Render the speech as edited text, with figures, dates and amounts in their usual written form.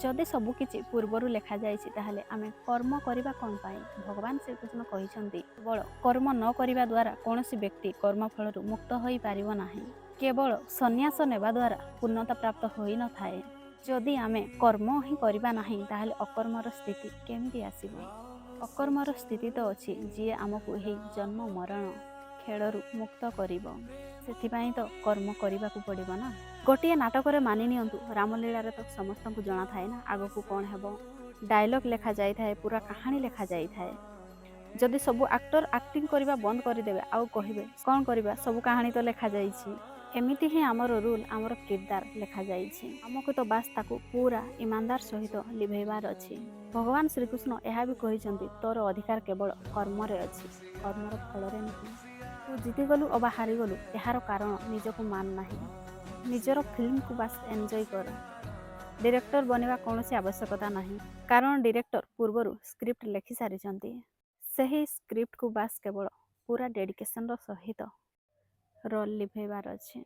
ଯଦି ସବୁକିଛି ପୂର୍ବରୁ ଲେଖାଯାଇଛି, ତାହେଲେ ଆମେ କର୍ମ କରିବା କ'ଣ ପାଇଁ? ଭଗବାନ ଶ୍ରୀକୃଷ୍ଣ କହିଛନ୍ତି, କେବଳ କର୍ମ ନ କରିବା ଦ୍ୱାରା କୌଣସି ବ୍ୟକ୍ତି କର୍ମଫଳରୁ ମୁକ୍ତ ହୋଇପାରିବ ନାହିଁ। କେବଳ ସନ୍ନ୍ୟାସ ନେବା ଦ୍ୱାରା ପୂର୍ଣ୍ଣତା ପ୍ରାପ୍ତ ହୋଇନଥାଏ। ଯଦି ଆମେ କର୍ମ ହିଁ କରିବା ନାହିଁ, ତାହେଲେ ଅକର୍ମର ସ୍ଥିତି କେମିତି ଆସିବ? ଅକର୍ମର ସ୍ଥିତି ତ ଅଛି, ଯିଏ ଆମକୁ ଏହି ଜନ୍ମ ମରଣ ଖେଳରୁ ମୁକ୍ତ କରିବ। ସେଥିପାଇଁ ତ କର୍ମ କରିବାକୁ ପଡ଼ିବ ନା। ଗୋଟିଏ ନାଟକରେ ମାନି ନିଅନ୍ତୁ, ରାମଲୀଳାରେ ତ ସମସ୍ତଙ୍କୁ ଜଣାଥାଏ ନା ଆଗକୁ କ'ଣ ହେବ। ଡାଇଲଗ୍ ଲେଖା ଯାଇଥାଏ, ପୁରା କାହାଣୀ ଲେଖା ଯାଇଥାଏ। ଯଦି ସବୁ ଆକ୍ଟର ଆକ୍ଟିଂ କରିବା ବନ୍ଦ କରିଦେବେ ଆଉ କହିବେ, "କ'ଣ କରିବା, ସବୁ କାହାଣୀ ତ ଲେଖାଯାଇଛି।" ଏମିତି ହିଁ ଆମର ରୋଲ୍, ଆମର କିରଦାର ଲେଖାଯାଇଛି। ଆମକୁ ତ ବାସ୍ ତାକୁ ପୁରା ଇମାନଦାର ସହିତ ଲିଭେଇବାର ଅଛି। ଭଗବାନ ଶ୍ରୀକୃଷ୍ଣ ଏହା ବି କହିଛନ୍ତି, ତୋର ଅଧିକାର କେବଳ କର୍ମରେ ଅଛି, କର୍ମର ଫଳରେ ନୁହେଁ। ତୁ ଜିତିଗଲୁ ଅବା ହାରିଗଲୁ, ଏହାର କାରଣ ନିଜକୁ ମାନ ନାହିଁ। ନିଜର ଫିଲ୍ମକୁ ବାସ୍ ଏନ୍ଜୟ କର। ଡିରେକ୍ଟର ବନିବା କୌଣସି ଆବଶ୍ୟକତା ନାହିଁ, କାରଣ ଡିରେକ୍ଟର ପୂର୍ବରୁ ସ୍କ୍ରିପ୍ଟ ଲେଖି ସାରିଛନ୍ତି। ସେହି ସ୍କ୍ରିପ୍ଟକୁ ବାସ୍ କେବଳ ପୁରା ଡେଡିକେସନର ସହିତ ରୋଲ୍ ଲିଭେଇବାର ଅଛି।